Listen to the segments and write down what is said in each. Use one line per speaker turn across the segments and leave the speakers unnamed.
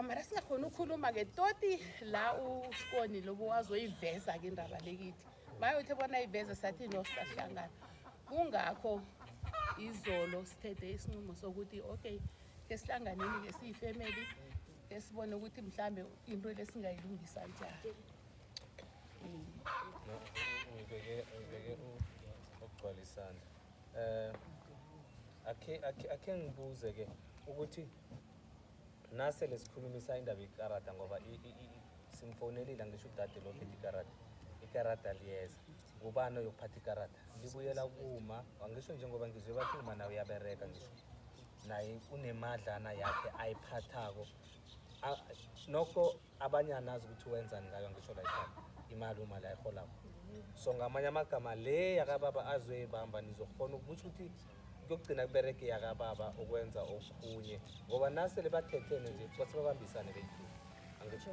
Mara singakhona ukukhuluma-ke toti la uSikoni lobo wazoyiveza-ke indaba lekithi. Maye uthe bona iveza, sathi no, sisahlangana. Kungakho izolo sithethe isinqumo sokuthi okay, ke sihlanganeni-ke siyifemeli, ke sibone ukuthi mhlambe into lesingayilungisa njani.
No, ngibeke ukugcwala isandla. Akhe ngibuze ke ukuthi nasele sikhulumisa indaba yekarada, ngoba simfonelile, ngisho udade lo phethe ikarada, ikarada liyeza, ngubani oyokuphatha ikarada? Libuyela kuma, angisho, njengoba ngizwe bathi uma nawe uyabereka, ngisho naye unemadlana yakhe ayiphathako. Nokho abanye anazi ukuthi wenzani ngayo, ngisho la ekhaya imali uma la ayiholako. So ngamanye amagama, le yakababa azoyibamba, nizokhona ukutsho ukuthi kuyokugcina kubereke yakababa ukwenza okhunye, ngoba nasele bathethene nje kwase babambisane beyi-two, angitsho?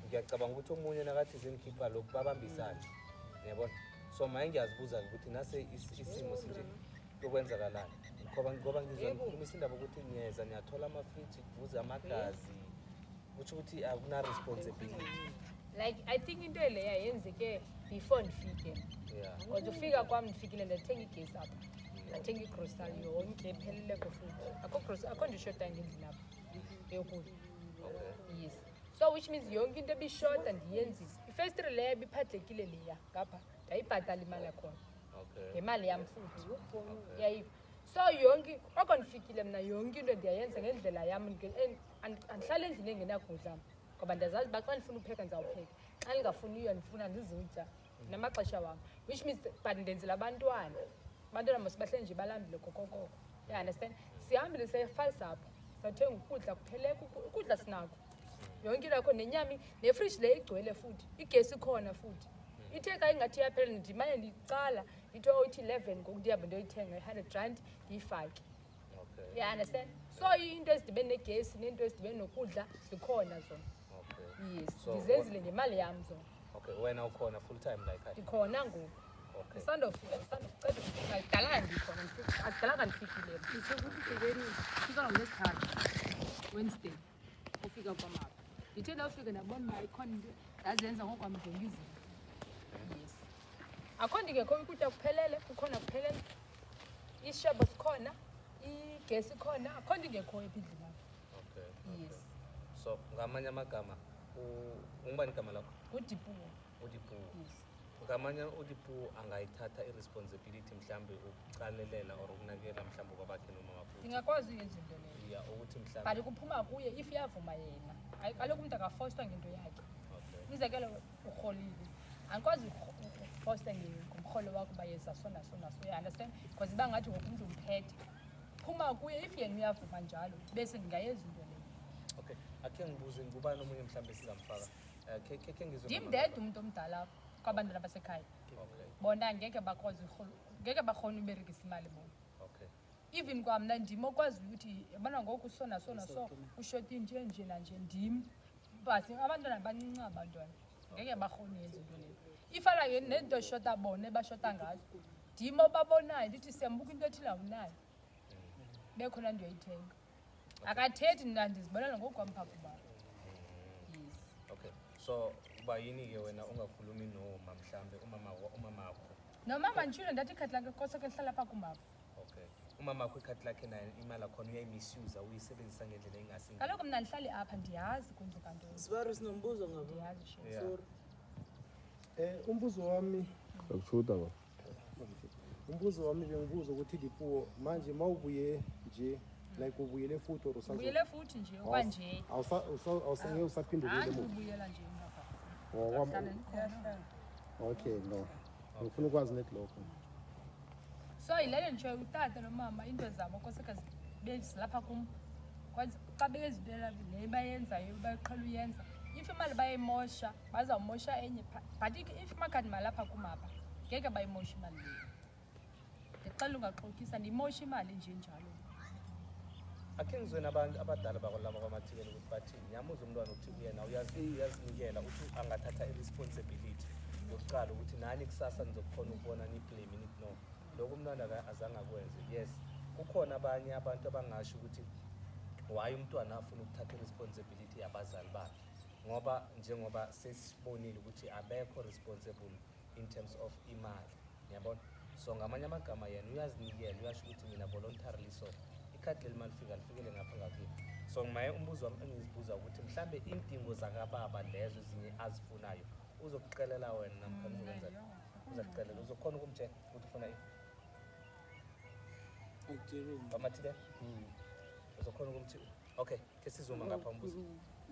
Ngiyacabanga ukuthi omunye nakathi zengikhipha lokhu, babambisane, ngiyabona. So maye ngiyazibuza-ke ukuthi nase isimo sinje kuyokwenzakalani, ngoba ngizwa nikhulumisa indaba ukuthi niyeza niyathola amafriji kuvuze amagazi, kutsho ukuthi akuna-responsibility.
Like, I think into leya yenzeke before ndifike. Kodwa ufika kwam, ndifikile ndathenga igesi apha, ndathenga igrosari yonke epheleleko, futhi akho grocery, akho nto ishotayo ngendlini apha yokutya. Yes, so which means yonke into ebishota ndiyenzile. Ifestire leya ibiphathekile leya ngapha, ndayibhatala imali yakhona ngemali yam futhi. Yayiva? So yonke, oko ndifikile mna, yonke into ndiyayenza ngendlela yam. And andihlali endlini engenakudla, ngoba ndiyazazi uba xa ndifuna upheka ndizawupheka, xa ndingafuniyo ndifuna ndizutya namaxesha wam, which means, but ndenzela abantwana. Abantwana mos bahleli nje balambile kokokoko, you understand? Sihambile seyefalsapho, sathenga ukudla kupheleka, ukudla sinako, yonke into yakho, nenyama, nefriji le igcwele futhi, igesi ikhona futhi. Ithe xa ingathi iyaphela, ndimane ndicala ndithi, oh, ithi 11 ngoku, ndihambe ndiyoyithenga i-100 rand, ndiyifake. You understand? So into ezidibene negesi neento ezidibene nokudla zikhona zona. Yes.
So,
ndizenzile ngemali yam zona.
Okay, wena ukhona full time la ekhaya?
Ndikhona ngoku. Ndisandofika, ndisandoceda ufika, akudalanga ndikhona, akudalanga ndifikile.
Ngitsho ukuthi bhekeni.
Fika ngoLwesithathu, Wednesday ufika kwamapha. Ndithe ndawufika ndabona uba ikhona into ndazenza ngokwam zonke izinto. Yes, akho nto ingekho, ukutya kuphelele, kukhona kuphelele, isishebo sikhona, igesi ikhona, akho nto ingekhoyo apha endlini apha. Yes.
So ngamanye amagama, ungubani igama lakho?
NguDipuo.
UDipuo.
Yes.
Ngamanye, uDipuo angayithatha i-responsibility mhlambe ukuqalelela or ukunakekela mhlambe ubabakhe nomama futhi?
Ndingakwazi uyenza into leyo.
Ya, ukuthi mhlambe
But kuphuma kuye if iyavuma yena. Hayi, kaloku umntu akafostwa ngento yakhe. Umzekelo, urholile, andikwazi ukufosta ngomrholo wakho uba yeza so naso naso, you understand? Because iba ngathi ngoku umntu umphethe. Phuma kuye, if yena uyavuma njalo, bese ndingayenza into leyo.
Okay, akhe ngibuze, ngubani omunye mhlambe singamfaka? Khe ngizwe.
Ndim
mama.
ndedwa umntu omdala kwabantwana basekhaya. Bona ngeke bakwazi ngeke bakhone uberekisa imali bona. Even kwamna ndim okwazi ukuthi yabona ngoku so naso naso ushoti nje nje nanje, ndim. But abantwana bancinci, abantwana ngeke bakhone uyenza into leyo. Ifana ke nento eshota bona, ebashota ngazo, ndim obabonayo, ndithi siyambuka into ethile awunayo, bekhona ndiyoyithenga. Akathethi, mna ndizibonela ngokwam phaa kubaba. Yes.
Okay, so uba yini-ke wena ungakhulumi noma mhlambe umamakho?
Nomama nditshilo, ndathi ikhadi lakhe koseke lihlala phaa kumava.
Okay, umamakho ikhadi lakhe naye imali akhona uyayimisuse, uyisebenzisa ngendlela engasi.
Kaloku mna ndihlali apha, ndiyazi kwenzeka ntoni.
Sibari, sinombuzo ngabo.
Ndiyazi sho.
Sorry.
Umbuzo wami
Akushuta ba.
Umbuzo wami bengibuza ukuthi Dipuo, manje mawubuye nje, like ubuyele futhi or usazo?
Ubuyele futhi nje okwanje.
Awusa usaphinda ubuyele emuva?
Andibuyela nje ngapha.
Ngokwami.
Hlala ndikhona.
Okay, no. Ngifuna ukwazi net lokho.
So yileyo nditshoyo, utata nomama iinto zabo koseka bezilapha kum. Xa bezibela le bayenzayo baqhela uyenza, if imali bayayimosha, bazawumosha enye pha. But if amakhadi malapha kum apha, ngeke bayimoshe imali leyo. Ndixela ungaxokisa, ndiyimosha imali nje njalo.
Akhe ngizwe nabantu abadala bakwalaba kwaMathikela ukuthi bathini. Ngiyamuzwa umntwana ukuthi uyena uyazinikela, uthi angathatha i-responsibility yokuqala ukuthi nani kusasa nizokhona ukubona niblame, nithi no, lokhu umntwana azange akwenze. Yes, kukhona abanye abantu abangasho ukuthi Why umntwana afuna ukuthatha i-responsibility yabazali bakhe, ngoba njengoba sesibonile ukuthi abekho responsible in terms of imali, ngiyabona. So ngamanye amagama yena uyazinikela, uyasho ukuthi mina voluntarily, so ikhadi leli malifika lifikele ngapha ngakithi. So maye umbuzo wami engizibuza ukuthi mhlambe iindingo zakababa lezo ezinye azifunayo uzokuqelela wena namkha uzokwenzani? Uzakuqelela, uzokhona ukumtshela ukuthi ufuna ini? Bamathile, uzokhona ukumthi? Okay, ke sizuma ngapha umbuzo.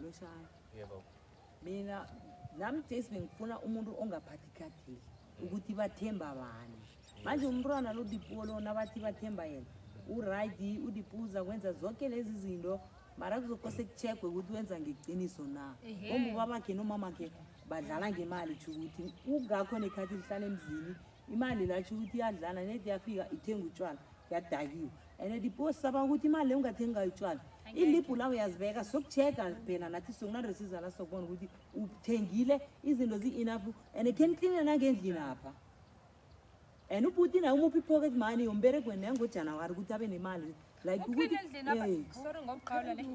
Loshana.
Yebo.
Mina nami Jesi bengifuna umuntu ongaphathi ikhadeli ukuthi bathemba bani. Manje umntwana lo Dipuo lona bathi bathemba yena. U-right, uDipuza kwenza zonke lezi zinto, mara kuzokose kucheckwe ukuthi wenza ngeqiniso na. Ngoba ubabakhe nomamakhe badlala ngemali, tsho ukuthi kungakho nekhathi lihlala emzini, imali la tsho ukuthi iyadlala nedi yafika ithenga utshwala, yadakiwe. And Dipuo sisaba ukuthi imali le ungathengi ngayo utshwala, ilibhu la uyazibeka, sokuchecka phela nathi sokunaresiza la sokubona ukuthi uthengile izinto zi-enough and khe nikline nangendlini apha. And ubhuti naye umuphi i-pocket money yomberegweni yangoJanuwari ukuthi abe nemali like ukuthi
sorry ngokuqhawula le.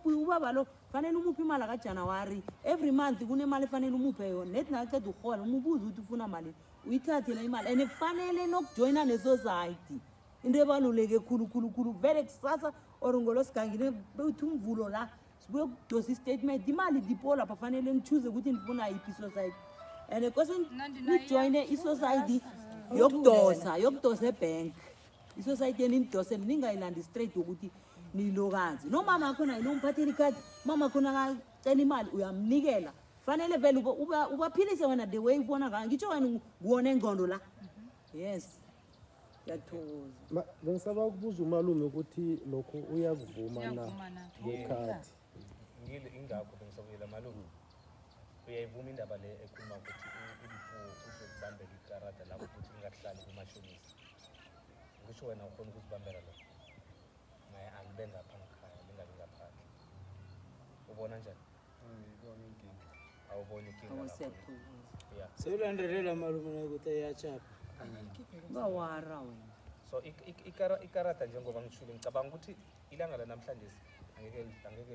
Ubaba lo fanele umuphi imali kaJanuwari every month, kunemali efanele umuphe yona. Nethi nakaqeda ukurhola umubuze ukuthi ufuna malini, uyithathe le imali. And fanele nokujoyina ne-society, into ebaluleke khulu khulu khulu vele kusasa or ngolosigangile bethi umvulo la sibuye kudosa i-statement imali Dipo lapha, fanele nichoose ukuthi nifuna yiphi i-society. And kose nijoyine i-society yokudosa ebhenki, i-society enimdosele, ningayilandi straight ukuthi nilokazi. Nomama khona yena umphathela ikhadi, mama khona akacela imali uyamnikela. Fanele vele ubaphilise wena the way ubona ngayo, ngitsho wena nguwona engqondo la. Yes, ngiyathokoza.
Bengisaba ukubuza umalume ukuthi lokho uyakuvuma na ngekhadi.
Ngile ingakho bengisabuyela malume. Uyayivuma indaba le ekhuluma ukuthi uDipuo uzokubambela ikarada lapho ukuthi lingahlali kumashonisa? Ngisho wena ukhona ukuzibambela lokho, naye alibe ngapha ngikhaya lingabi ngaphandle. Ubona njani? Awuboni inkinga lapho? Yeah.
Sewulandelela malume nakuthi iyachapha.
Bawara wena.
So ikarada njengoba ngishilo, ngicabanga ukuthi ilanga lanamhlanje angeke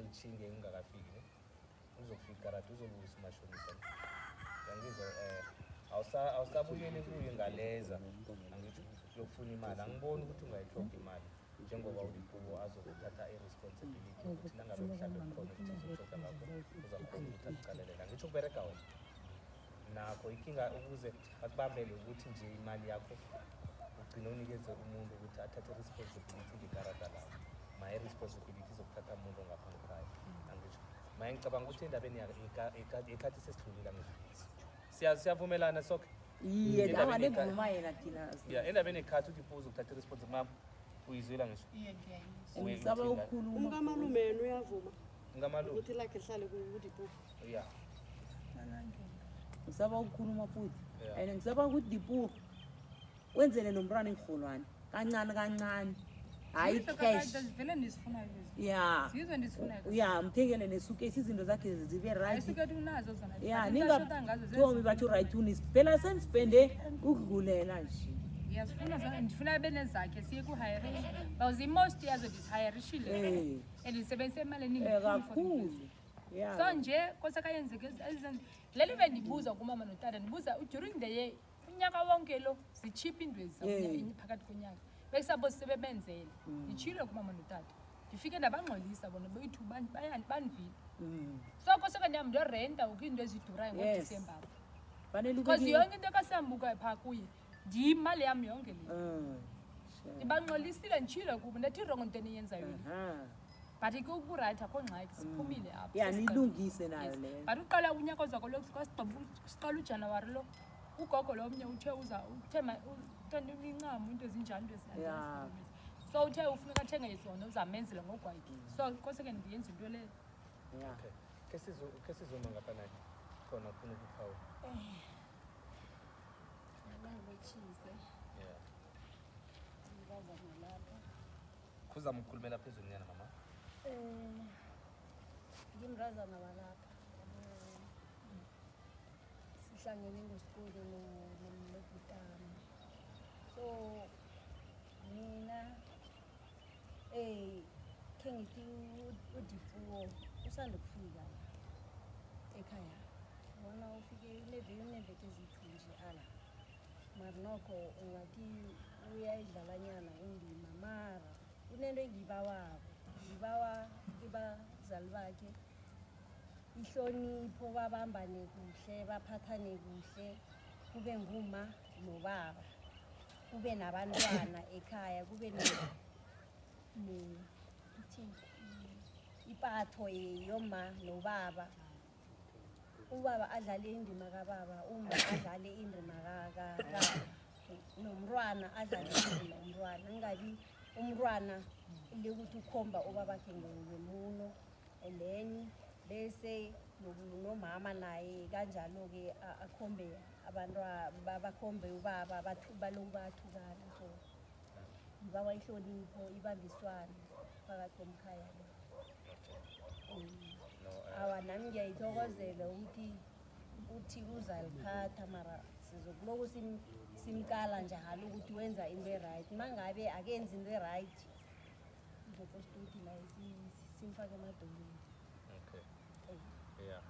lichinge ngingakafiki ne. Uzofika ikarada, uzolungisa umashonisa. Ngiyangizwa awusabuyeli kuye ngaleza, angithi uyokufuna imali. Angiboni ukuthi ungayithoga imali njengoba uDipuo azokuthatha i-responsibility ukuthi nangabe mhlawumbe kukhona ukuthi uzoshoda ngakho, uzakhona ukuthi akuqalelele. Angitsho kubereka wena nakho inkinga ukuze akubambele ukuthi nje imali yakho ugcine unikeze umuntu ukuthi athathe i-responsibility ngekarada lakho. Maye responsibility zokuthatha umuntu ongapha ngekhaya, angisho. Maye ngicabanga ukuthi endabeni ikhathi sesidlulile, angisho. Siyavumelana sonke?
Iye, abalevuma yena thina.
Yeah, endabeni yekhathi uDipuo uzokuthatha i-responsibility. Mama, uyizwela ngisho?
Iye, ngiyayizwa.
Ngisaba ukukhuluma.
Umkamalume yena uyavuma
Umkamalume
ukuthi lakhe lihlale kuDipuo.
Yeah.
Ngisaba ukukhuluma futhi. And ngisaba ukuthi Dipuo wenzele nomntwana engirholwane kancane kancane, hayi cash.
Vele ndisifunayo lezi.
Yeah.
Zizo ndisifunayo.
Yeah, mthengele nesukesi, izinto zakhe zibe right.
Isuketi unazo zona.
Yeah, ningathomi bathi right phela senispende ukudlulela nje.
Ngiyazifuna zona, ndifuna abe nezakhe siye ku-hirisha. Because i-most yazo ndizihayirishile. And ndisebenzise imali eningi
Kakhulu. Yeah.
So nje kosekayenzeke leli bendibuza kumama notata, ndibuza during the year unyaka wonke lo zichipha iinto ezi phakathi konyaka. Bekusabo sebebenzele. Nditshilo kumama notata. Ndifike ndabangxolisa bona bethu banivile. So koseke ndihamba ndiyorenta iinto ezidurayo ngoDisemba.
Fanele
Because yonke into ekasambuka phaa kuye ndiyimali yam yonke le. Ndibangxolisile, nditshilo kubo ndathi irongo into eniyenzayo le. But ke ukurayithi akho ngxaki, siphumile apho.
Yeah, nilungise nayo leyo.
But uqala unyaka ozako lo siqala uJanuwari lo, ugogo lo omnye uthe uza uthe incamo into ezinjani into ezinjani. So uthe ufuneka athenge zona uzamenzela ngokwakhe. So koseke ndiyenze into leyo.
Yeah.
Okay. Ke sizuma ngapha naye khona ufuna ukuphawula. Yeah. Kuzama ukukhulumela phezulu nyana mama.
Ngimrazana walapha. Sihlangene ngosikole nobhutami. So mina Khe ngithi uDipuo usanda kufika la ekhaya. Bona ufike uneveke eziyi-2 nje ala. Mara nokho ungathi uyayidlalanyana indima, mara kunento engiyibawako. Ngibawa kibazali bakhe ihlonipho, babambane kuhle, baphathane kuhle, kube nguma nobaba, kube nabantwana ekhaya, kube ithini, ipatho yoma nobaba. Ubaba adlale indima kababa, uma adlale indima nomntwana adlale indima umntwana. Kungabi umntwana lekuthi ukhomba ubabakhe ngemuno, and then bese nomama naye kanjalo-ke akhombe abantwana, bakhombe ubaba, baloku bayathukana. So ngibawa ihlonipho, ibambiswano phakathi komkhaya lo.
No,
Awa, nami ngiyayithokozela ukuthi uthi uzaliphatha, mara sizokuloku simkala njalo ukuthi wenza into e-right. Uma ngabe akenzi into e-right, ngizokosta ukuthi naye simfake emadolweni.
Okay. Yeah.